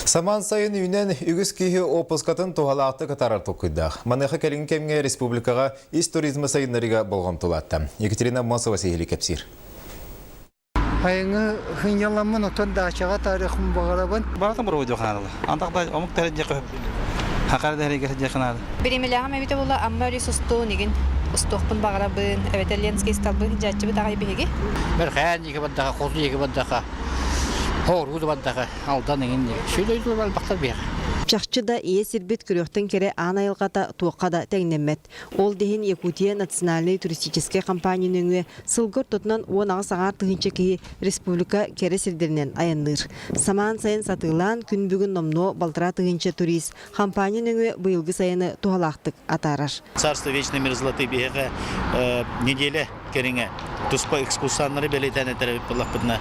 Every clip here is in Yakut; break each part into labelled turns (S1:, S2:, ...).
S1: Самаан сайын үүнэн үгүс киһи уоппускатын туһалаахтык атаарар толкуйдаах. Маныаха кэлиҥҥи кэмҥэ республикаҕа ис туризмы сайыннарыыга болҕомтолаатта. Екатерина Аммосова сиһилии кэпсиир.
S2: Айыҥы хынньаламмын отон даачаҕа таарыахпын баҕарабын.
S3: Барытын буруйдуох наадала. Антах да омук тэридьэ көһүп. Хакар дэһэригэр дьэ наада.
S4: Биримэлээҕим эбитэ буолла Амма өрүс устуун игин устуохпун баҕарабын. Эбэтэр Ленскэй столбы дьааччыбыт аҕай биһиги.
S5: Бэрхээн диэки бардаха, хоту диэки бардаха, хооруу да бардаха. Алдан эҥин диэн. Сүлэ барбахтар биһиэхэ.
S6: Чахчы да ийэ сирбит күрүөхтэн кэрэ аан айылҕата туохха да тэҥнэммэт. Ол да иһин Якутия национальнай туристическай компания нөҥүө сылга ортотунан 18 аҥаар тыһыынча киһи республика кэрэ сирдэринэн айанныыр. Самаан сайын сатыылаан күн бүгүн номнуо балтараа тыһыынча турист компания нөҥүө быйылгы сайыны туһалаахтык атаарар.
S7: Царство вечной мерзлоты биһиэхэ неделя кэриҥэ туспа экскурсаннары бэлиэтээн этэр эбит буоллахпытына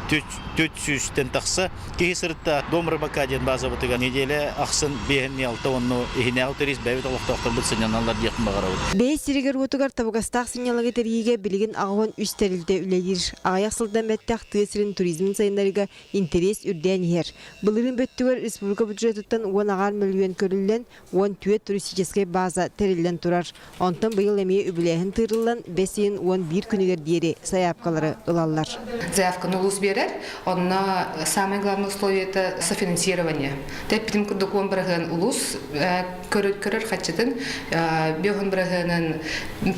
S7: түөрт сүүстэн тахса киһи сырытта. Дом рыбака диэн базабытыгар неделя ахсын биэһин алта онну иһинээҕи турист бэйэбит олохтоохторбут сынньаналлар диэхпин баҕарабыт.
S6: Бэйэ сиригэр-уотугар табыгастаах сынньалаҥы тэрийиигэ билигин 83 тэрилтэ үлэлиир. Аҕыйах сылтан бэттэх тыа сирин туризмын сайыннарыыга интэриэс үрдээн иһэр. Былырыын бөттүгэр республика бюджетыттан уон аҕаар мөлүйүөн көрүллэн, 14 туристическай база тэриллэн турар. Онтон быйыл эмиэ үбүлээһин тыырыллан, бэс ыйын 11 күнүгэр диэри сайаапкалары ылаллар.
S8: Заявканы улуус биэрэр. Онно самое главное условие это софинансирование. Тэппитим курдук уон бырыһыан улуус көрөр хаччытын, биэһун бырыһыанын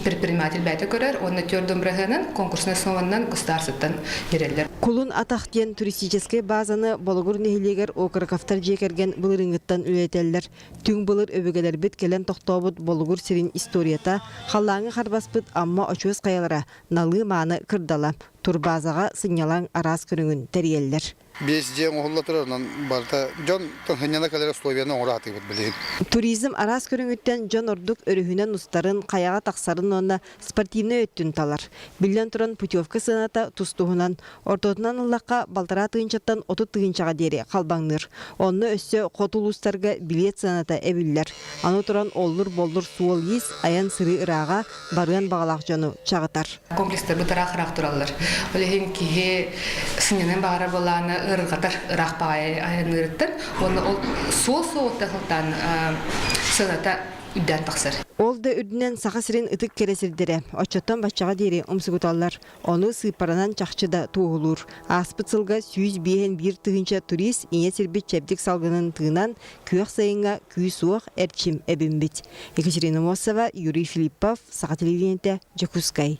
S8: предприниматель бэйэтэ көрөр, уонна төрдүн бырыһыанын конкурсная основаннан государствоттан биэрэллэр.
S6: Кулун Атах диэн туристическай базаны Болугур нэһилиэгэр Окороковтар дьиэ кэргэн былырыыҥҥыттан үлэлэтэллэр. Түҥ былыр өбүгэлэрбит кэлэн тохтообут Болугур сирин историята, халлааҥҥа харбаспыт Амма очуос хайалара, налыы мааны кырдала, турбазаҕа сынньалаҥ араас көрүҥүн тэрийэллэр.
S9: Биэс дьиэ оҥоһулла турар, онон барыта дьон сынньана кэлэр условияны оҥоро сатыыбыт билигин.
S6: Туризм араас көрүҥүттэн дьон ордук өрүһүнэн устарын, хайаҕа тахсарын уонна спортивнай өттүн талар. Биллэн туран, путевка сыаната тус-туһунан. Ортотунан ыллахха, балтараа тыһыынчаттан 30 тыһыынчаҕа диэри халбаҥныыр. Онно өссө хоту улуустарга билиэт сыаната эбиллэр. Аны туран, оллур-боллур суол-иис, айан-сырыы ырааҕа, барыан баҕалаах дьону чаҕытар.
S8: Комплекстарбыт ыраах-ыраах тураллар. Ол иһин киһи сынньанан баҕарар буоллаҕына ыарырҕатар ыраах баҕайы айанныырыттан уонна ол суол суоҕуттан сылтаан сыаната үрдээн тахсар.
S6: Ол да үрдүнэн Саха сирин ытык кэрэ сирдэрэ оччоттон баччаҕа диэри умсугуталлар. Ону сыыппаранан чахчы да туоһулуур. Ааспыт сылга 105 тыһыынча турист ийэ сирбит чэбдик салгынын тыынан күөх сайыҥҥа күүс-уох, эрчим эбиммит. Екатерина Мосова, Юрий Филиппов, Саха телевидениетэ, Дьокуускай.